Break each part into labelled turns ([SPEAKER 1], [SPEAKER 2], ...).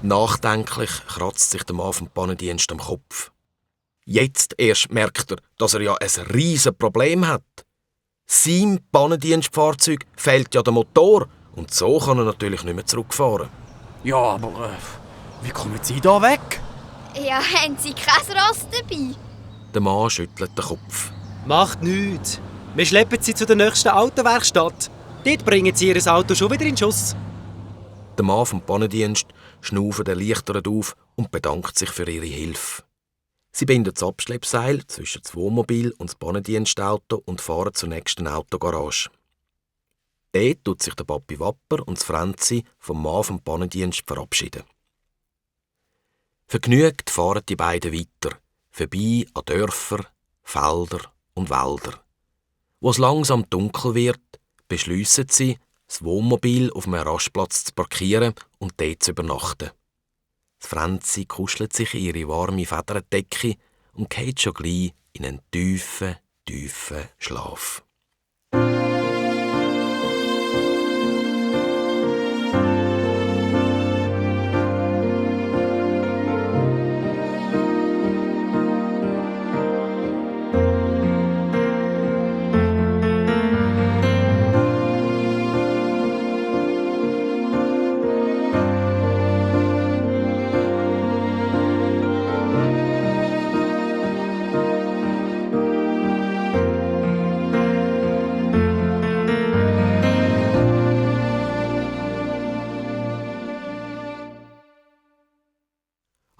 [SPEAKER 1] Nachdenklich kratzt sich der Mann vom Pannendienst am Kopf. Jetzt erst merkt er, dass er ja ein riesiges Problem hat. Seinem Pannendienstfahrzeug fehlt ja der Motor und so kann er natürlich nicht mehr zurückfahren.
[SPEAKER 2] Ja, aber wie kommen Sie da weg?
[SPEAKER 3] Ja, haben Sie kein Ross dabei?
[SPEAKER 1] Der Mann schüttelt den Kopf.
[SPEAKER 4] Macht nichts. Wir schleppen sie zur nächsten Autowerkstatt. Dort bringen sie ihr Auto schon wieder in Schuss.
[SPEAKER 1] Der Mann vom Pannendienst schnauft erleichtert auf und bedankt sich für ihre Hilfe. Sie binden das Abschleppseil zwischen das Wohnmobil und das Pannendienstauto und fahren zur nächsten Autogarage. Dort tut sich der Papi Wapper und das Franzi vom Mann vom Pannendienst verabschieden. Vergnügt fahren die beiden weiter, vorbei an Dörfer, Felder und Wälder. Wo es langsam dunkel wird, beschliessen sie, das Wohnmobil auf einem Rastplatz zu parkieren und dort zu übernachten. Das Franzi kuschelt sich in ihre warme Federdecke und geht schon gleich in einen tiefen, tiefen Schlaf.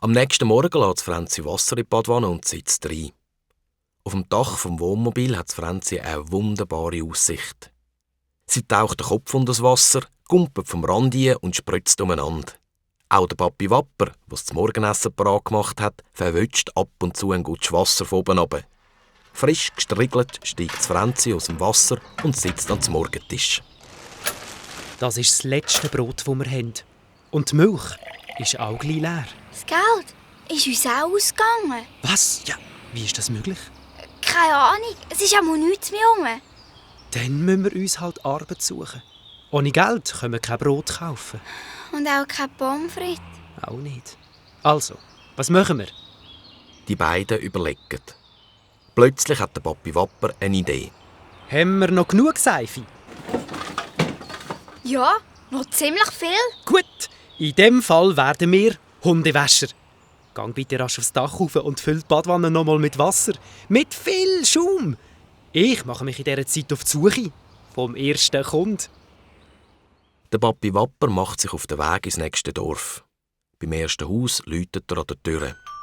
[SPEAKER 1] Am nächsten Morgen lässt Franzi Wasser in die Badwanne und sitzt rein. Auf dem Dach vom Wohnmobil hat Franzi eine wunderbare Aussicht. Sie taucht den Kopf unter das Wasser, gumpelt vom Rand ein und spritzt umeinander. Auch der Papi Wapper, der das Morgenessen parat gemacht hat, verwünscht ab und zu ein gutes Wasser von oben runter. Frisch gestriegelt steigt Franzi aus dem Wasser und sitzt am Morgentisch.
[SPEAKER 4] Das ist das letzte Brot, das wir haben. Und die Milch ist auch gleich leer.
[SPEAKER 3] Das Geld ist uns auch ausgegangen.
[SPEAKER 4] Was? Ja, wie ist das möglich?
[SPEAKER 3] Keine Ahnung, es ist auch mal nichts mehr rum.
[SPEAKER 4] Dann müssen wir uns halt Arbeit suchen. Ohne Geld können wir kein Brot kaufen.
[SPEAKER 3] Und auch keine Pommes frites.
[SPEAKER 4] Auch nicht. Also, was machen wir?
[SPEAKER 1] Die beiden überlegen. Plötzlich hat der Papi Wapper eine Idee.
[SPEAKER 4] Haben wir noch genug Seife?
[SPEAKER 3] Ja, noch ziemlich viel.
[SPEAKER 4] Gut, in dem Fall werden wir Hundewäscher. Gang bitte rasch aufs Dach rauf und füll die Badwanne nochmal mit Wasser. Mit viel Schaum. Ich mache mich in dieser Zeit auf die Suche vom ersten Kunden.
[SPEAKER 1] Der Papi Wapper macht sich auf den Weg ins nächste Dorf. Beim ersten Haus läutet er an der Tür.